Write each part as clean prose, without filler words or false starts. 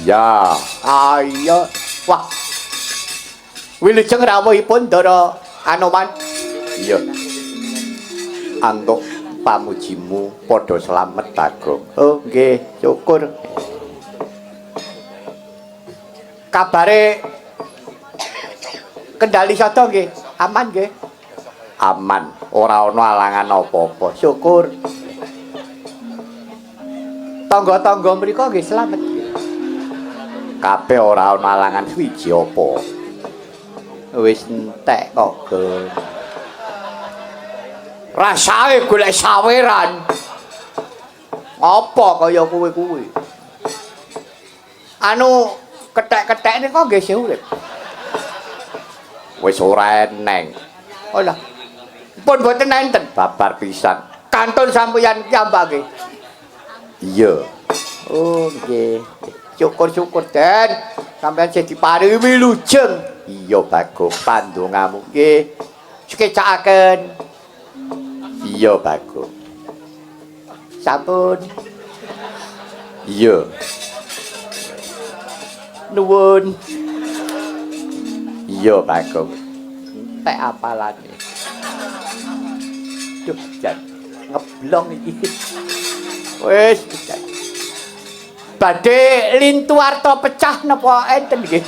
Iya. Ah iya. Wah. Wilujeng rawuhipun Ndara Anoman. Iya. Antuk pamujimu padha slamet Bagong. Oh nggih, syukur. Kabare Kendali Sada nggih, aman nggih. Aman, ora ana alangan apa-apa. Syukur. Tangga-tangga mriku nggih slamet. Kabeh ora ana alangan suwiji apa. Wis entek kok, Gun. Rasae golek saweran. Apa kaya kowe kuwi? Anu kethek-kethek niku nggih isih urip. Wis ora eneng. Oh lah. Pun boten enten babar pisan. Kantun sampeyan piyambak nggih. Iya. Oh nggih. Syukur-syukur Den, sampeyan sing diparingi wilujeng. Iya Bagong, pandongamu nggih. Sekecakaken. Iya Bagong. Sampun. Iya. Nuwun. Iya Bagong. Entek apalane. Duh, jan ngeblong iki. Wis, jan. Badhe lintu arta pecah napa enten nggih?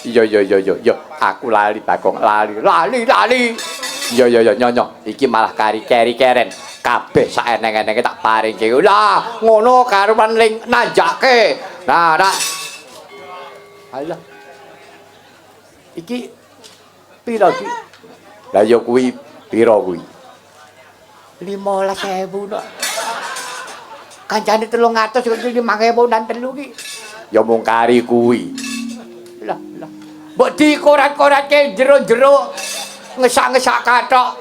Iya iya iya iya iya, aku lali Bagong, lali, lali, lali. Iya iya iya nyonya, iki malah kari keri-keren. Kabeh sak eneng-enenge tak paringke. Lah, ngono karuan ling nanjake. Nah, nak. Alah. Iki pira iki? Lah ya kuwi pira kuwi? 15.000 nok. Kancane 300 kok 5.000 nan telu ki. Ya mung kari kuwi. Lah, lah. Mbok dikorat-koratke jero-jero ngesak-ngesak kathok.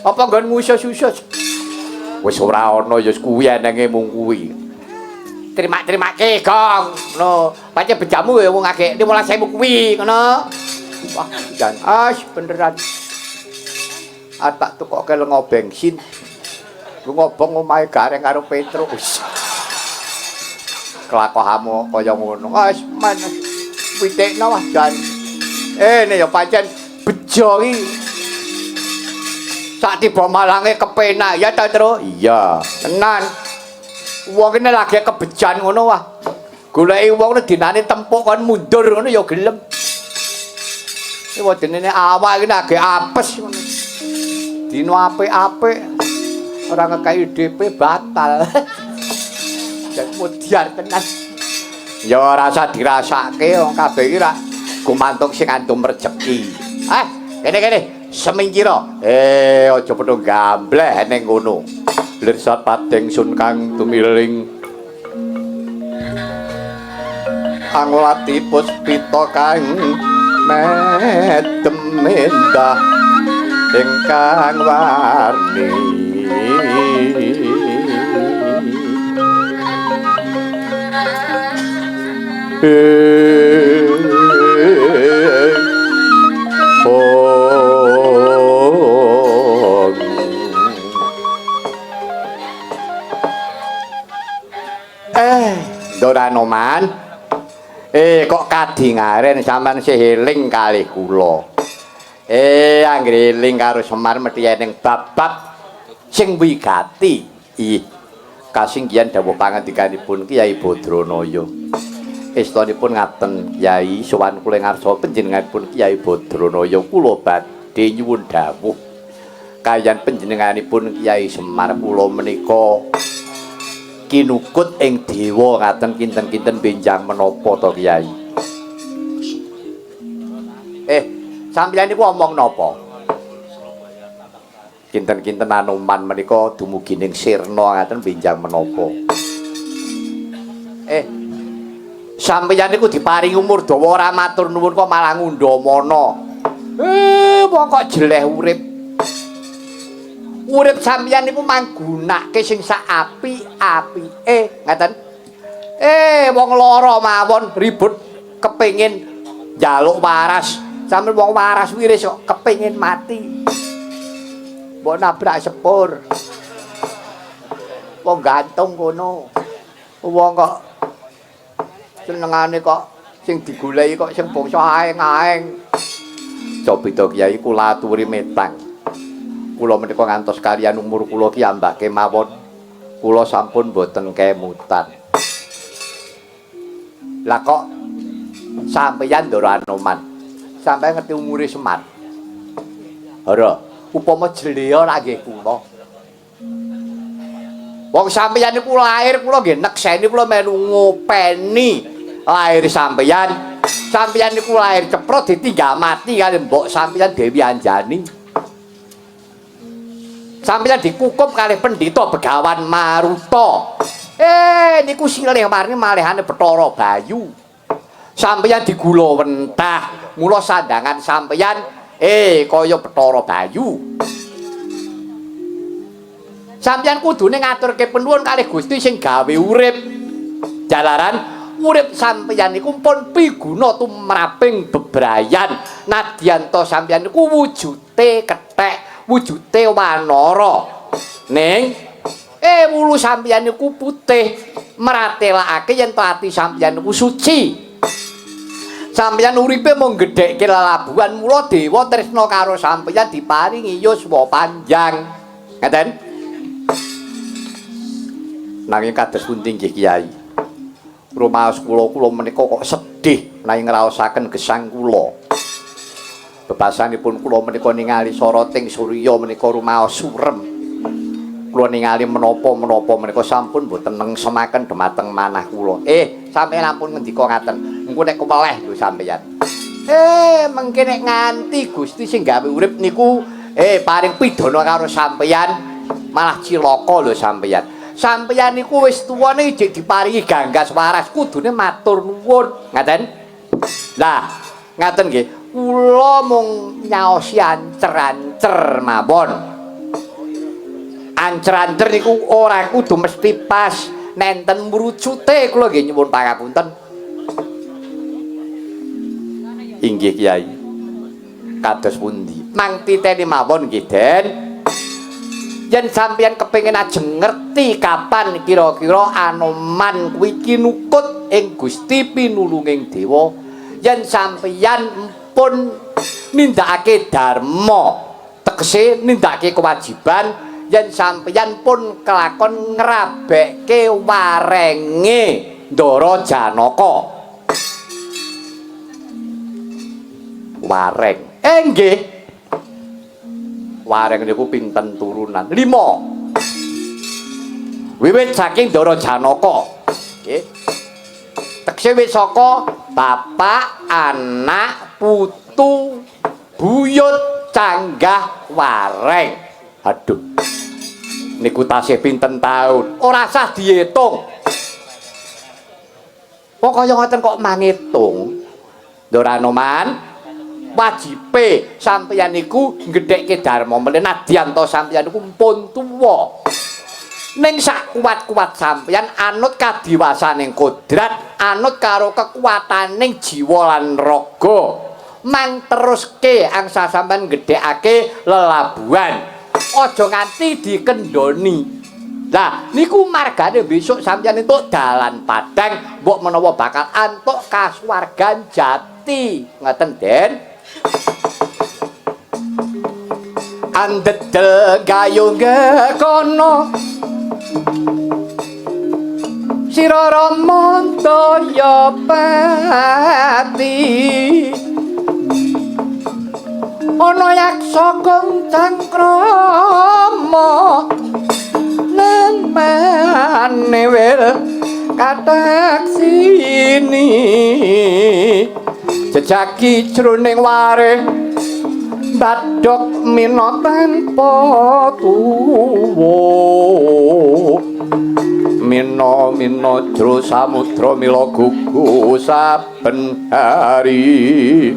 Apa nggon ngusus-usus? Wis ora ana ya kuwi enenge mung kuwi. Terima-terimake, Gong. Ngono. Pancen bejamu ya wong akeh 15.000 kuwi, ngono. Wah, jan as beneran. Ah tak tukoke lenga bensin. Ngobong omahe Gareng karo Petruk. Wis. Kelakohamu kaya ngono. Wis men. Pitikno wah jan. Ne ya pancen bejo iki. Sak tiba malange kepenak ya ta, Tru? Iya, tenan. Wong kene lagi kebejan ngono wah. Goleki wong dinane tempuk kon mundur ngono ya gelem. Iki wadenene awak iki lagi apes ngono. Dino apik-apik ora ngekeki DP batal. Jan mudyar tenan. Ya ora usah dirasake wong kabeh iki rak gumantung sing antum rejeki. Eh, kene-kene semingkira. Eh, aja padha gambleh ning ngono. Lirsat padeng sun kang tumiling angulati puspita kang medem endah ingkang warni. Ndara Anoman. Kok kadingaren sampean sih eling kalih kula. Anggere eling karo Semar mesti eneng bab-bab sing wigati. Ih, kasinggihan dawuh pangandikanipun Kyai Badranaya. Estunipun ngaten Kyai, sowan kula ngarsa panjenenganipun Kyai Badranaya kula badhe nyuwun dawuh. Kayan panjenenganipun Kyai Semar kula menika kinukut ing dewa ngaten kinten-kinten benjang menapa to Kyai? Sampeyan niku omong napa? Kinten-kinten Anoman menika dumugi ning sirna ngaten benjang menapa? Sampeyan niku diparingi umur dawa ora matur nuwun kok malah ngundhamana. Wong kok jeleh urip. Urip sampeyan niku manggunake sing sak api-apike, ngaten. Wong lara mawon ribut kepengin njaluk waras. Sampeyan wong waras wiris kok kepengin mati. Mbok nabrak sepur. Wong gantung kono. Wong kok Senengane kok sing digoleki kok sing bangsa aeng-aeng. Cobito Kyai kula aturi metang. Kula menika ngantos kaliyan umur kula ki ambake mawon. Kula sampun boten kemutan. Lah kok sampeyan Ndara Anoman? Sampeyan ngerti umure Semar? Ora, upama jelea ra nggih kula. Wong sampeyan niku lahir kula nggih nekseni kula melu ngopeni lahir sampeyan. Sampeyan niku lahir ceprot ditinggal mati kali mbok sampeyan Dewi Anjani. Sampeyan dikukup kalih pendhita Begawan Maruta. Niku silih warni malihane Bathara Bayu. Sampeyan digula wentah, mula sandangan sampeyan kaya Bathara Bayu. Sampeyan kudune ngaturke penuwun kalih Gusti sing gawe urip. Jalaran urip sampeyan niku pun piguna tumraping bebrayan. Nadyan to sampeyan niku wujude kethek, wujude wanara. Ning wulu sampeyan niku putih, meratelakake yen to ati sampeyan niku suci. Sampeyan uripe mung gedhekke lelabuhan, mula dewa tresna karo sampeyan diparingi yuswa panjang. Ngaten? Nanging kados pundi nggih Kyai? Rumaos kula kula menika kok sedih menawi ngraosaken gesang kula. Bebasanipun kula menika ningali soroting surya menika rumaos surem. Kula ningali menapa-menapa menika sampun boten nengsemaken dhumateng manah kula. Sampeyan ampun ngendika ngaten. Engko nek keweleh lho sampeyan. Mengke nek nganti Gusti sing gawe urip niku paring pidana karo sampeyan, malah cilaka lho sampeyan. Sampeyan niku wis tuwa niki jek diparingi ganggas waras, kudune matur nuwun. Ngaten? Lah, ngaten nggih. Kula mung nyaosi ancer-ancer mawon. Ancer-ancer niku ora kudu mesti pas nenten mrucute, kula nggih nyuwun pangapunten. Inggih Kyai. Kados pundi? Mang titeni mawon nggih, Den. Yen sampeyan kepengin ajeng ngerti kapan kira-kira Anoman kuwi kinukut ing Gusti pinulunging dewa, yen sampeyan pun nindakake dharma, tegese nindakake kewajiban, yen sampeyan pun kelakon ngrabekke warenge Ndara Janaka. Wareng. Nggih. Wareng niku pinten turunan? 5. Wiwit saking Ndara Janaka. Nggih. Tegese wis saka bapak, anak, putu, buyut, canggah, wareng. Aduh. Niku tasih pinten taun? Ora sah diitung. Kok kaya ngoten kok mangitung? Ndara Anoman, wajibe sampeyan niku nggedhekke dharma meneh nadyan to sampeyan niku pun tuwa. Ning sak kuat-kuat sampeyan anut kadiwasaning kodrat, anut karo kekuataning jiwa lan raga. Mang teruske angsa sampeyan nggedhekake lelabuhan. Aja nganti dikendhoni. Lah niku margane besok sampeyan entuk dalan padhang, mbok menawa bakal antuk kasuwargan jati. Ngoten, Den. Andedel gayung gekono sira ramantaya pati ana yaksa kang cangkrama nemane wil kataksini jejaki jroning ware badhok mina tanpa tuwa mina mina jro samudra mila gugu saben hari.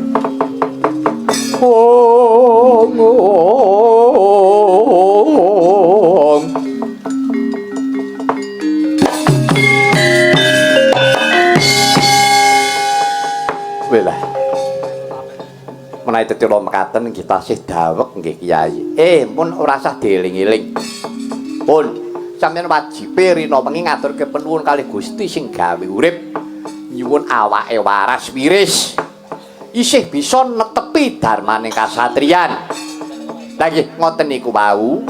Ong ong. Welah. Menawi tetela mekaten nggih tasih daweg nggih Kyai. Pun ora sah dieling-eling. Pun sampeyan wajibe rina wengi ngaturke penuwun kalih Gusti sing gawe urip. Nyuwun awake waras wiris. Isih bisa netepi dharmaning kasatriyan. Lah nggih ngoten niku wau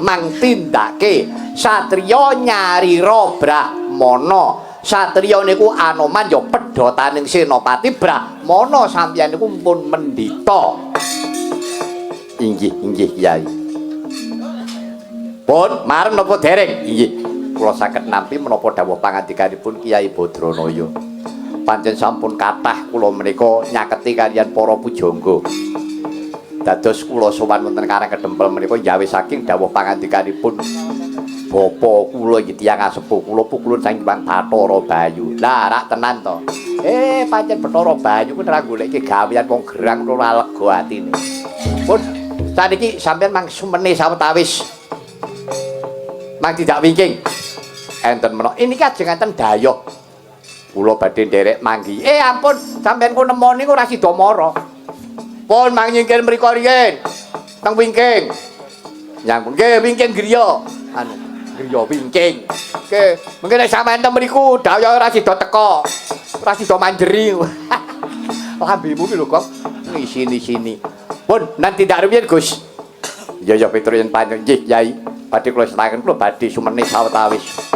mang tindake satriya nyarira brahmana. Satriya niku anoman ya pedhotaning senopati brahmana, sampeyan niku pun mendita. Inggih, inggih Kyai. Pun marem napa dereng? Inggih. Kula saged nampi menapa dawuh pangandikanipun Kyai Badranaya. Pancen sampun kathah kula menika nyaketi kaliyan para pujangga. Dados kula sowan wonten Karang Kedempel menika yawi saking dawuh pangandikanipun bapa kula iki tiyang asepuh kula pukulun saking Hyang Bathara Bayu. Lah rak tenan to. Pancen Bathara Bayu kuwi ora goleki gawean wong gerang ora lega atine. Pun saniki sampeyan mang sumene sawetawis. Mang tindak wingking. Enten menapa? Ini kajeng enten dayoh. Kula badhe nderek manggi. Ampun, sampeyan ku nemoni ora sida mara. Pun mang nyingkir mriku riyin. Teng wingking. Nyangkun nggih wingking griya. Anu, griya wingking. Nggih, mungkin nek sampeyan teng mriku dayoh ora sida teka. Ora sida manjeri. Lambemu ki lho, Kok. Ngisini-sini. Pun nanti tindak rumiyin, Gus. Iya ya Petro yen panjenengan nggih, Yai. Badhe kula setaken kula badhe sumene sawetawis.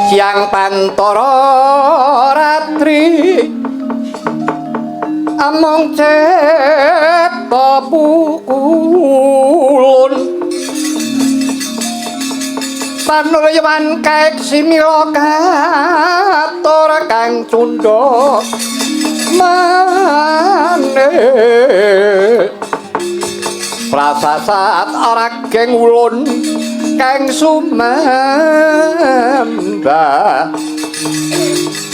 Siang pantara ratri amung cetha pukulun panulyan kaek simira katur kang cundha manik prasasat rageng ulun kang sumembah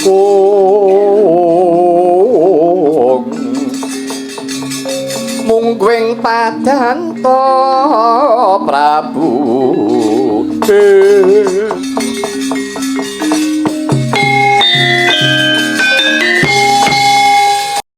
kung mungguing padanta Prabu.